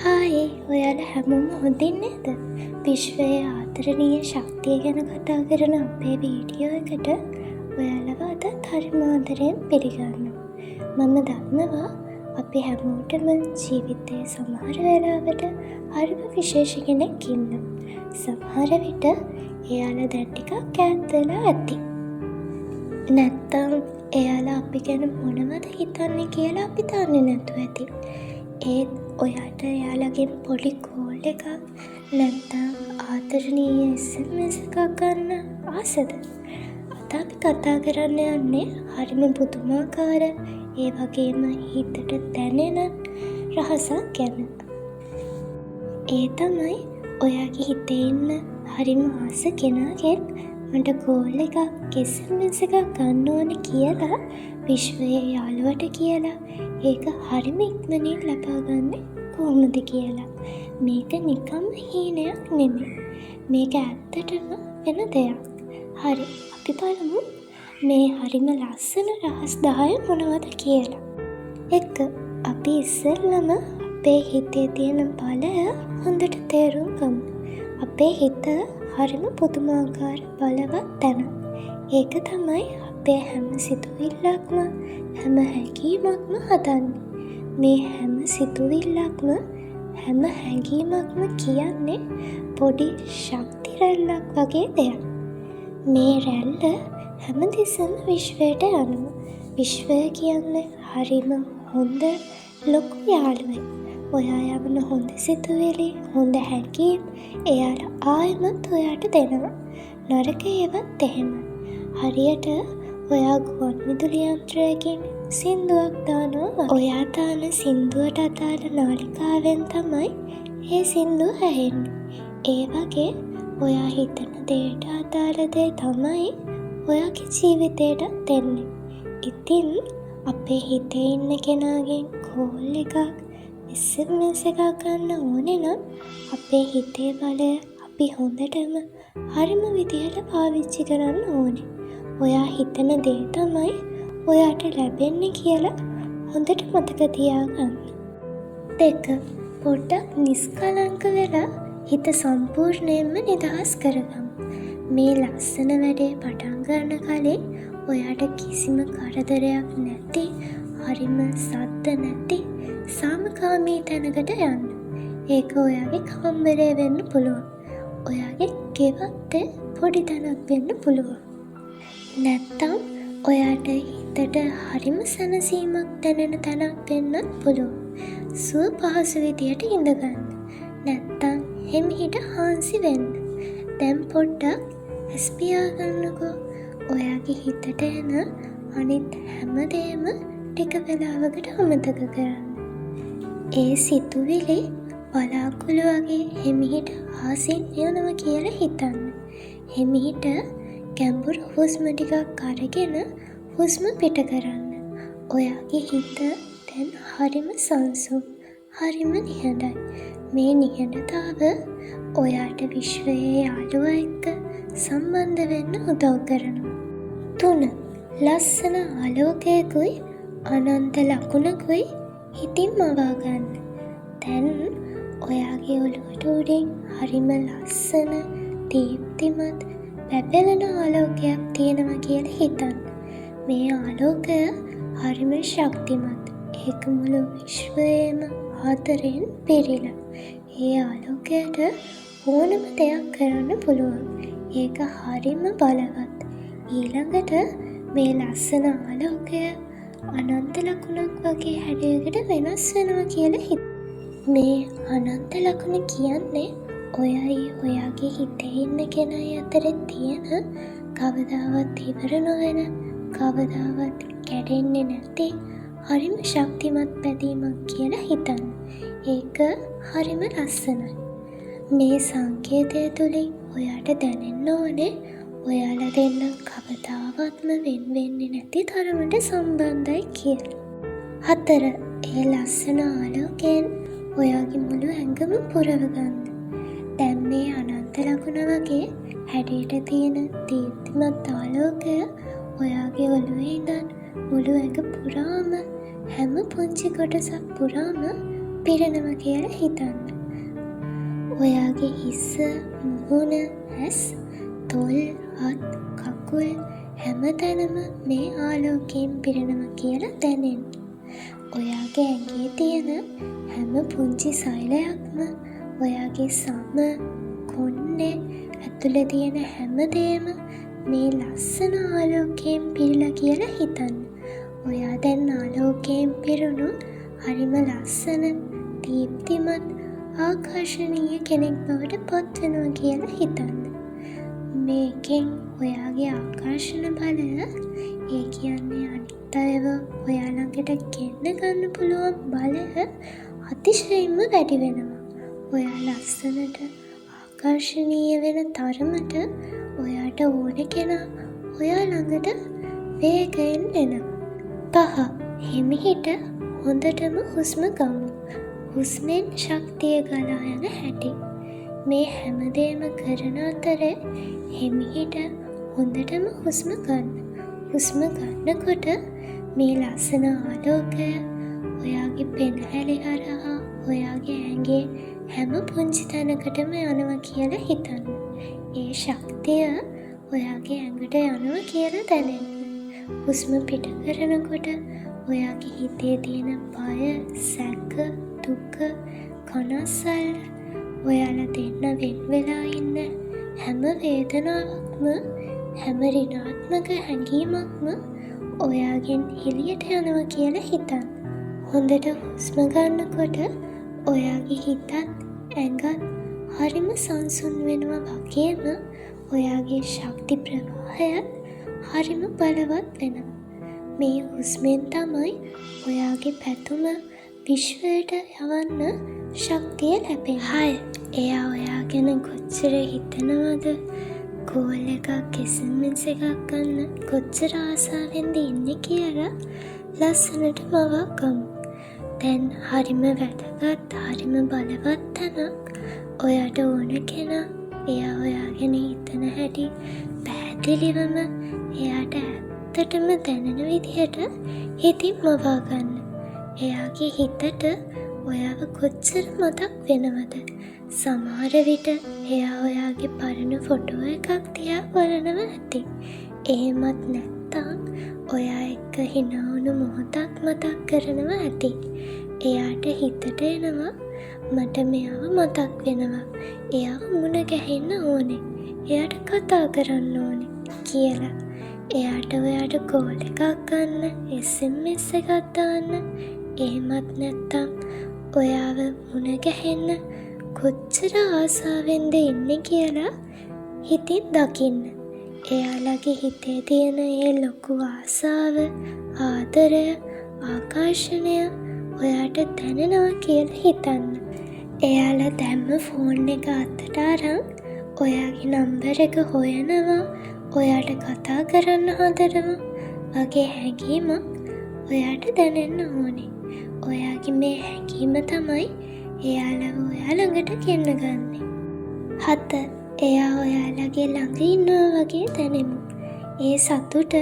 Hi, ඔයාලා හැමෝම හොඳින් නේද? විශ්වයේ ආදරණීය ශක්තිය ගැන කතා කරන අපේ වීඩියෝ එකට ඔයාලව අදත් හරිම ආදරයෙන් පිළිගන්නවා. මම දන්නවා අපි හැමෝටම ජීවිතයේ සමහර වෙලාවට හරිම විශේෂ කෙනෙක් ඉන්නවා. සමහර විට එයාලා දැන් ටිකක් ඈත් වෙලා ඇති. නැත්තම් එයාලා අපි ගැන මොනවද හිතන්නේ කියලා අපි දන්නේ නැතුව ඇති. ඒත් ඔයාට එයාලගෙන් පොඩි කෝල් එකක් නැත්තම් ආදරණීය SMS එකක් ගන්න ආසද? අද අපි කතා කරන්න යන්නේ හරිම පුදුමාකාර, ඒ වගේම හිතට දැනෙන රහසක් ගැන. ඒ තමයි ඔයාගේ හිතේ ඉන්න හරිම ආස කෙනාගෙන් මට කෝල් එකක් SMS එකක් ගන්න ඕන කියලා විශ්වයේ යාළුවට කියලා ඒක හරිම ඉක්මනින් ලබා ගන්නේ කොහොමද කියලා. මේක නිකම්ම හීනයක් නෙමෙයි. මේක ඇත්තටම වෙන දෙයක්. හරි, අපි බලමු මේ හරිම ලස්සන රහස් 10 මොනවද කියලා. 1, අපි ඉස්සෙල්ලම අපේ හිතේ තියෙන බලය හොඳට තේරුම් ගමු. අපේ හිත හරිම පුදුමාකාර බලවත් තැනක්. ඒක තමයි අපේ හැම සිතුවිල්ලක්ම හැම හැඟීමක්ම හදන්නේ. මේ හැම සිතුවිල්ලක්ම හැම හැඟීමක්ම කියන්නේ පොඩි ශක්ති රැල්ලක් වගේ දෙයක්. මේ රැල්ල හැමතිස්සෙම විශ්වයට යනවා. විශ්වය කියන්නේ හරිම හොඳ ලොකු යාළුවෙක්. ඔයා යවන හොඳ සිතුවිලි, හොඳ හැඟීම් එයාලා ආයෙමත් ඔයාට දෙනවා. නරක ඒවත් එහෙමයි. හරියට ඔයා ගුවන් විදුලි යන්ත්‍රයකින් සින්දුවක් දානවා වගේ. ඔයා දාන සින්දුවට අදාළ නාලිකාවෙන් තමයි ඒ සින්දුව ඇහෙන්නේ. ඒ වගේ ඔයා හිතන දේට අදාළ දේ තමයි ඔයාගේ ජීවිතේටත් එන්නේ. ඉතින් අපේ හිතේ ඉන්න කෙනාගෙන් කෝල් එකක් SMS එකක් ගන්න ඕනේ නම් අපේ හිතේ බලය අපි හොඳටම හරිම විදිහට පාවිච්චි කරන්න ඕනේ. ඔයා හිතන දේ තමයි ඔයාට ලැබෙන්නේ කියලා හොඳට මතක තියාගන්න. 2, පොඩ්ඩක් නිස්කලංක වෙලා හිත සම්පූර්ණයෙන්ම නිදහස් කරගමු. මේ ලස්සන වැඩේ පටන් ගන්න කලින් ඔයාට කිසිම කරදරයක් නැති, හරිම සද්ද නැති සාමකාමී තැනකට යන්න. ඒක ඔයාගේ කාමරය වෙන්න පුළුවන්. ඔයාගේ ගෙවත්තේ පොඩි තැනක් වෙන්න පුළුවන්. නැත්තම් ඔයාට හිතට හරිම සැනසීමක් දැනෙන තැනක් වෙන්නත් පුළුවන්. සුව පහසු විදියට ඉඳගන්න. නැත්තම් හෙමිහිට හාන්සි වෙන්න. දැන් පොඩ්ඩක් ඇස් පියාගන්නකෝ. ඔයාගේ හිතට එන අනිත් හැමදේම ටික වෙලාවකට අමතක කරන්න. ඒ සිතුවිලි වලාකුළු වගේ හෙමිහිට අහසින් යනවා කියලා හිතන්න. හෙමිහිට ගැඹුරු හුස්ම ටිකක් අරගෙන හුස්ම පිට කරන්න. ඔයාගේ හිත දැන් හරිම සංසුන්, හරිම නිහඬයි. මේ නිහඬතාව ඔයාට විශ්වයේ යාළුවා එක්ක සම්බන්ධ වෙන්න උදව් කරනවා. 3, ලස්සන ආලෝකයකුයි අනන්ත ලකුණකුයි හිතින් මවා ගන්න. දැන් ඔයාගේ ඔළුවට උඩින් හරිම ලස්සන දීප්තිමත් බැබලෙන ආලෝකයක් තියෙනවා කියලා හිතන්න. මේ ආලෝකය හරිම ශක්තිමත්. ඒක මුළු විශ්වයේම ආදරයෙන් පිරීලා. ඒ ආලෝකයට ඕනම දෙයක් කරන්න පුළුවන්. ඒක හරිම බලවත්. ඊළඟට මේ ලස්සන ආලෝකය අනන්ත ලකුණක් වගේ හැඩයකට වෙනස් වෙනවා කියලා හිතන්න. මේ අනන්ත ලකුණ කියන්නේ ඔයයි ඔයාගේ හිතේ ඉන්න කෙනයි අතරේ තියෙන කවදාවත් ඉවර නොවන, කවදාවත් කැඩෙන්නේ නැති හරිම ශක්තිමත් බැඳීමක් කියලා හිතන්න. ඒක හරිම ලස්සනයි. මේ සංකේතය තුළින් ඔයාට දැනෙන්න ඕනේ ඔයාලා දෙන්න කවදාවත්ම වෙන් වෙන්නේ නැති තරමට සම්බන්ධයි කියලා. 4, ඒ ලස්සන ආලෝකයෙන් ඔයාගේ මුළු ඇඟම පුරව ගන්න. දැන් මේ අනන්ත ලකුණ වගේ හැඩයට තියෙන දීප්තිමත් ආලෝකය ඔයාගේ ඔළුවේ ඉඳන් මුළු ඇඟ පුරාම හැම පුංචි කොටසක් පුරාම පිරෙනවා කියලා හිතන්න. ඔයාගේ හිස, මුහුණ, ඇස්, තොල්, අත්, කකුල් හැමතැනම මේ ආලෝකයෙන් පිරෙනවා කියලා දැනෙන්න. ඔයාගේ ඇඟේ තියෙන හැම පුංචි සෛලයක්ම, ඔයාගේ සම, කොණ්ඩේ ඇතුලේ තියෙන හැමදේම මේ ලස්සන ආලෝකයෙන් පිරීලා කියලා හිතන්න. ඔයා දැන් ආලෝකයෙන් පිරුණු හරිම ලස්සන, දීප්තිමත්, ආකර්ෂණීය කෙනෙක් බවට පත්වෙනවා කියලා හිතන්න. මේකෙන් ඔයාගේ ආකර්ෂණ බලය, ඒ කියන්නේ අනිත් අයව ඔයා ළඟට ගෙන්න ගන්න පුළුවන් බලය අතිශයින්ම වැඩි වෙනවා. ඔයා ලස්සනට ආකර්ෂණීය වෙන තරමට ඔයාට ඕන කෙනා ඔයා ළඟට වේගයෙන් එනවා. 5. හිමිහිට හොඳටම හුස්ම ගමු. හුස්මෙන් ශක්තිය ගලා යන හැටි. මේ හැමදේම කරන අතරේ හිමිහිට හොඳටම හුස්ම ගන්න. හුස්ම ගන්නකොට මේ ලස්සන ආලෝකය ඔයාගේ පෙනහැලි හරහා ඔයාගේ ඇඟේ හැම පුංචි තැනකටම යනවා කියලා හිතන්න. ඒ ශක්තිය ඔයාගේ ඇඟට යනවා කියලා දැනෙන්න. හුස්ම පිට කරනකොට ඔයාගේ හිතේ තියෙන බය, සැක, දුක, කනස්සල්ල, ඔයාලා දෙන්න වෙන් වෙලා ඉන්න හැම වේදනාවක්ම, හැම ඍණාත්මක හැඟීමක්ම ඔයාගෙන් එළියට යනවා කියලා හිතන්න. හොඳට හුස්ම ගන්නකොට ඔයාගේ හිතත් ඇඟත් හරිම සංසුන් වෙනවා වගේම ඔයාගේ ශක්ති ප්‍රවාහයත් හරිම බලවත් වෙනවා. මේ හුස්මෙන් තමයි ඔයාගේ පැතුම විශ්වයට යවන්න ශක්තිය ලැබෙන්නේ. 6. එයා ඔයා ගැන කොච්චර හිතනවද? කෝල් එකක්, SMS එකක් ගන්න කොච්චර ආසාවෙන්ද ඉන්නේ කියලා ලස්සනට මවා ගමු. දැන් හරිම වැදගත්, හරිම බලවත් තැනක්. ඔයාට ඕන කෙනා එයා ඔයා ගැන හිතන හැටි පැහැදිලිවම එයාට ඇත්තටම දැනෙන විදිහට හිතින් මවා ගන්න. එයාගේ හිතට ඔයාව කොච්චර මතක් වෙනවද? සමහර විට එයා ඔයාගේ පරණ ෆොටෝ එකක් දිහා බලනවා ඇති. එහෙමත් නැත්තම් ඔයා එක්ක හිනා වුණු මොහොතක් මතක් කරනවා ඇති. එයාට හිතට එනවා මට මෙයාව මතක් වෙනවා, එයාව මුණ ගැහෙන්න ඕනේ, එයාට කතා කරන්න ඕනේ කියලා. එයාට ඔයාට කෝල් එකක් ගන්න, SMS එකක් දාන්න, එහෙමත් නැත්තම් ඔයාව මුණ ගැහෙන්න කොච්චර ආසාවෙන්ද ඉන්නේ කියලා හිතින් දකින්න. එයාලගේ හිතේ තියෙන ඒ ලොකු ආසාව, ආදරය, ආකර්ෂණය ඔයාට දැනෙනවා කියලා හිතන්න. එයාලා දැම්ම ෆෝන් එක අතට අරන් ඔයාගේ නම්බර් එක හොයනවා, ඔයාට කතා කරන්න හදනවා වගේ හැඟීමක් ඔයාට දැනෙන්න ඕනේ. ඔයාගේ මේ හැඟීම තමයි එයාලව ඔයා ළඟට ගෙන්න ගන්නේ. 7. එයා ඔයාලගේ ළඟ ඉන්නවා වගේ දැනෙමු. ඒ සතුට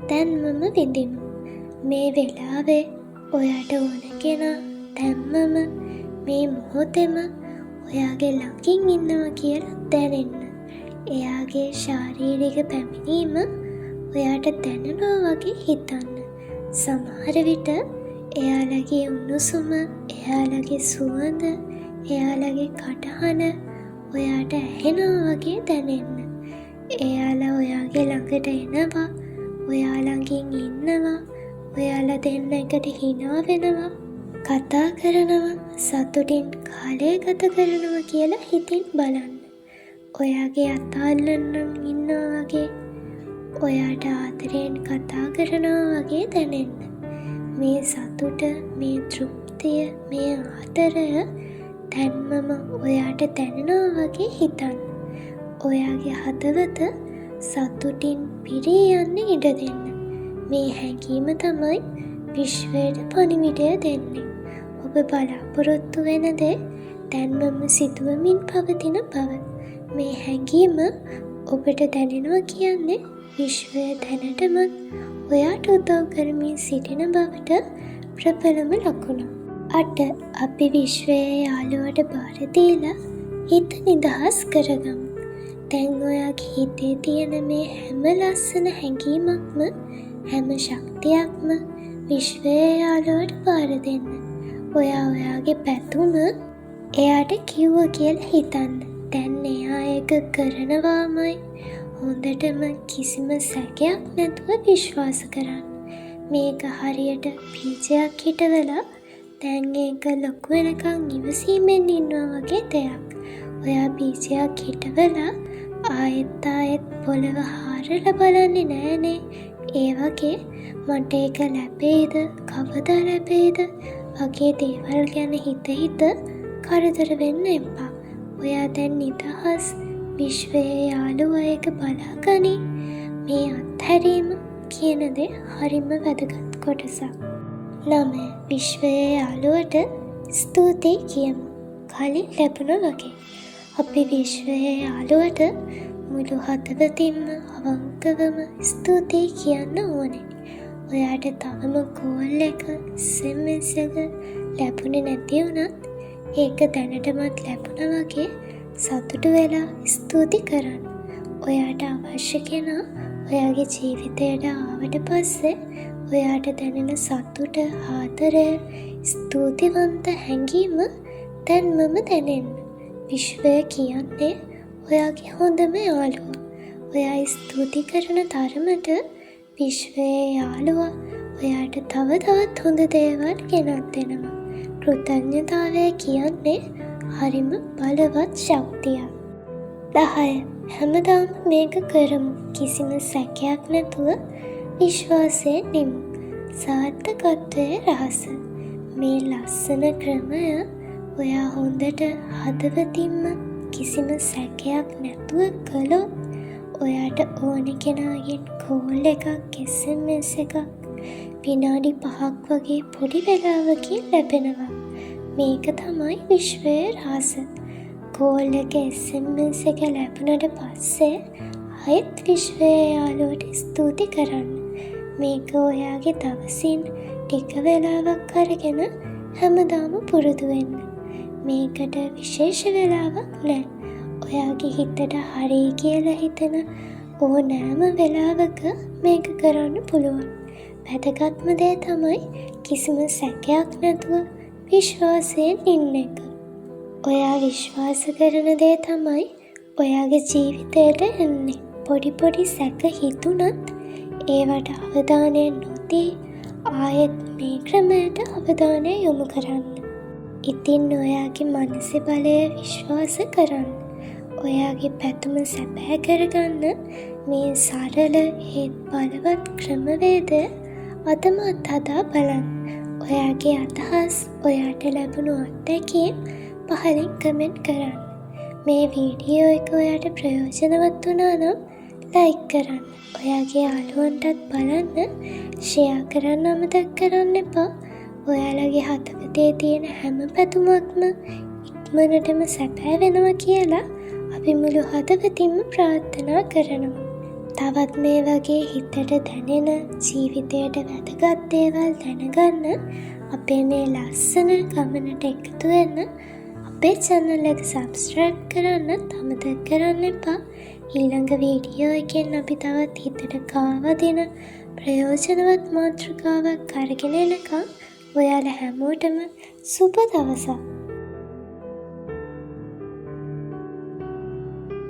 දැන්මම විඳිමු. මේ වෙලාවේ ඔයාට ඕන කෙනා දැන්මම මේ මොහොතේම ඔයාගේ ළඟින් ඉන්නවා කියලා දැනෙන්න. එයාගේ ශාරීරික පැමිණීම ඔයාට දැනෙනවා වගේ හිතන්න. සමහර විට එයාලගේ උණුසුම, එයාලගේ සුවඳ, එයාලගේ කටහඬ ඔයාට ඇහෙනවා වගේ දැනෙන්න. එයාලා ඔයාගේ ළඟට එනවා, ඔයා ළඟින් ඉන්නවා, ඔයාලා දෙන්න එකට හිනා වෙනවා, කතා කරනවා, සතුටින් කාලය ගත කරනවා කියලා හිතින් බලන්න. ඔයාගේ අත අල්ලන්න ඉන්නවා වගේ, ඔයාට ආදරයෙන් කතා කරනවා වගේ දැනෙන්න. මේ සතුට, මේ තෘප්තිය, මේ ආදරය දැන්මම ඔයාට දැනෙනවා වගේ හිතන්න. ඔයාගේ හදවත සතුටින් පිරී යන්න ඉඩ දෙන්න. මේ හැඟීම තමයි විශ්වයට පණිවිඩය දෙන්නේ. ඔබ බලාපොරොත්තු වෙන දේ දැන්මම සිදුවමින් පවතින බව. මේ හැඟීම ඔබට දැනෙනවා කියන්නේ විශ්වය දැනටමත් ඔයාට උදව් කරමින් සිටින බවට ප්‍රබලම ලකුණක්. 8. අපි විශ්වයේ යාළුවට බාර දීලා හිත නිදහස් කරගමු. දැන් ඔයාගේ හිතේ තියෙන මේ හැම ලස්සන හැඟීමක්ම, හැම ශක්තියක්ම විශ්වයේ යාළුවට බාර දෙන්න. ඔයා ඔයාගේ පැතුම එයාට කිව්ව කියලා හිතන්න. දැන් එයා ඒක කරනවාමයි. හොඳටම කිසිම සැකයක් නැතුව විශ්වාස කරන්න. මේක හරියට බීජයක් හිටවලා දැන් ඒක ලොකු වෙනකන් ඉවසීමෙන් ඉන්නවා වගේ දෙයක්. ඔයා බීජයක් හිටවලා ආයෙත් ආයෙත් පොළව හාරලා බලන්නේ නෑනේ. ඒ වගේ මට ඒක ලැබෙයිද, කවදා ලැබෙයිද වගේ දේවල් ගැන හිත හිත කරදර වෙන්න එපා. ඔයා දැන් නිදහස්. විශ්වයේ යාළුවා ඒක බලාගනී. මේ අත්හැරීම කියන දේ හරිම වැදගත් කොටසක්. 9. විශ්වයේ යාළුවට ස්තුතියි කියමු. කලින් ලැබුණ වගේ. අපි විශ්වයේ යාළුවට මුළු හදවතින්ම අවංකවම ස්තුතියි කියන්න ඕනේ. ඔයාට තවම කෝල් එක, SMS එක ලැබුණේ නැති වුණත් ඒක දැනටමත් ලැබුණා වගේ සතුටු වෙලා ස්තුති කරන්න. ඔයාට අවශ්‍ය කෙනා ඔයාගේ ජීවිතයට ආවට පස්සේ ඔයාට දැනෙන සතුට, ආදරය, ස්තුතිවන්ත හැඟීම දැන්මම දැනෙන්න. විශ්වය කියන්නේ ඔයාගේ හොඳම යාළුවා. ඔයා ස්තුති කරන තරමට විශ්වයේ යාළුවා ඔයාට තව තවත් හොඳ දේවල් ගෙනත් දෙනවා. කෘතඥතාවය කියන්නේ හරිම බලවත් ශක්තියක්. 10. හැමදාම මේක කරමු. කිසිම සැකයක් නැතුව විශ්වාසයෙන් ඉමු. සාර්ථකත්වයේ රහස. මේ ලස්සන ක්‍රමය ඔයා හොඳට හදවතින්ම කිසිම සැකයක් නැතුව කළොත් ඔයාට ඕන කෙනාගෙන් කෝල් එකක්, SMS එකක් විනාඩි 5ක් වගේ පොඩි වෙලාවකින් ලැබෙනවා. මේක තමයි විශ්වයේ රහස. කෝල් එක, SMS එක ලැබුණට පස්සේ ආයෙත් විශ්වයේ යාළුවට ස්තුති කරන්න. මේක ඔයාගේ දවසින් ටික වෙලාවක් අරගෙන හැමදාම පුරුදු වෙන්න. මේකට විශේෂ වෙලාවක් නෑ. ඔයාගේ හිතට හරි කියලා හිතෙන ඕනෑම වෙලාවක මේක කරන්න පුළුවන්. වැදගත්ම දේ තමයි කිසිම සැකයක් නැතුව විශ්වාසයෙන් ඉන්න එක. ඔයා විශ්වාස කරන දේ තමයි ඔයාගේ ජීවිතයට එන්නේ. පොඩි පොඩි සැක හිතුණත් ඒවට අවධානය නොදී ආයෙත් මේ ක්‍රමයට අවධානය යොමු කරන්න. ඉතින් ඔයාගේ මනසේ බලය විශ්වාස කරන්න. ඔයාගේ පැතුම සැබෑ කරගන්න මේ සරල ඒත් බලවත් ක්‍රමවේදය අදම අත්හදා බලන්න. ඔයාගේ අදහස්, ඔයාට ලැබුණු අත්දැකීම් පහලින් කමෙන්ට් කරන්න. මේ වීඩියෝ එක ඔයාට ප්‍රයෝජනවත් වුණා නම් ලයික් කරන්න. ඔයාගේ යාළුවන්ටත් බලන්න ෂෙයා කරන්න අමතක කරන්න එපා. ඔයාලගේ හදවතේ තියෙන හැම පැතුමක්ම ඉක්මනටම සැබෑ වෙනවා කියලා අපි මුළු හදවතින්ම ප්‍රාර්ථනා කරනවා. තවත් මේ වගේ හිතට දැනෙන ජීවිතයට වැදගත් දේවල් දැනගන්න අපේ මේ ලස්සන ගමනට එකතු වෙන්න අපේ චැනල් එක සබ්ස්ක්‍රයිබ් කරන්නත් අමතක කරන්න එපා. ඊළඟ වීඩියෝ එකෙන් අපි තවත් හිතට කාවදින ප්‍රයෝජනවත් මාතෘකාවක් අරගෙන එනකම් ඔයාලා හැමෝටම සුබ දවසක්.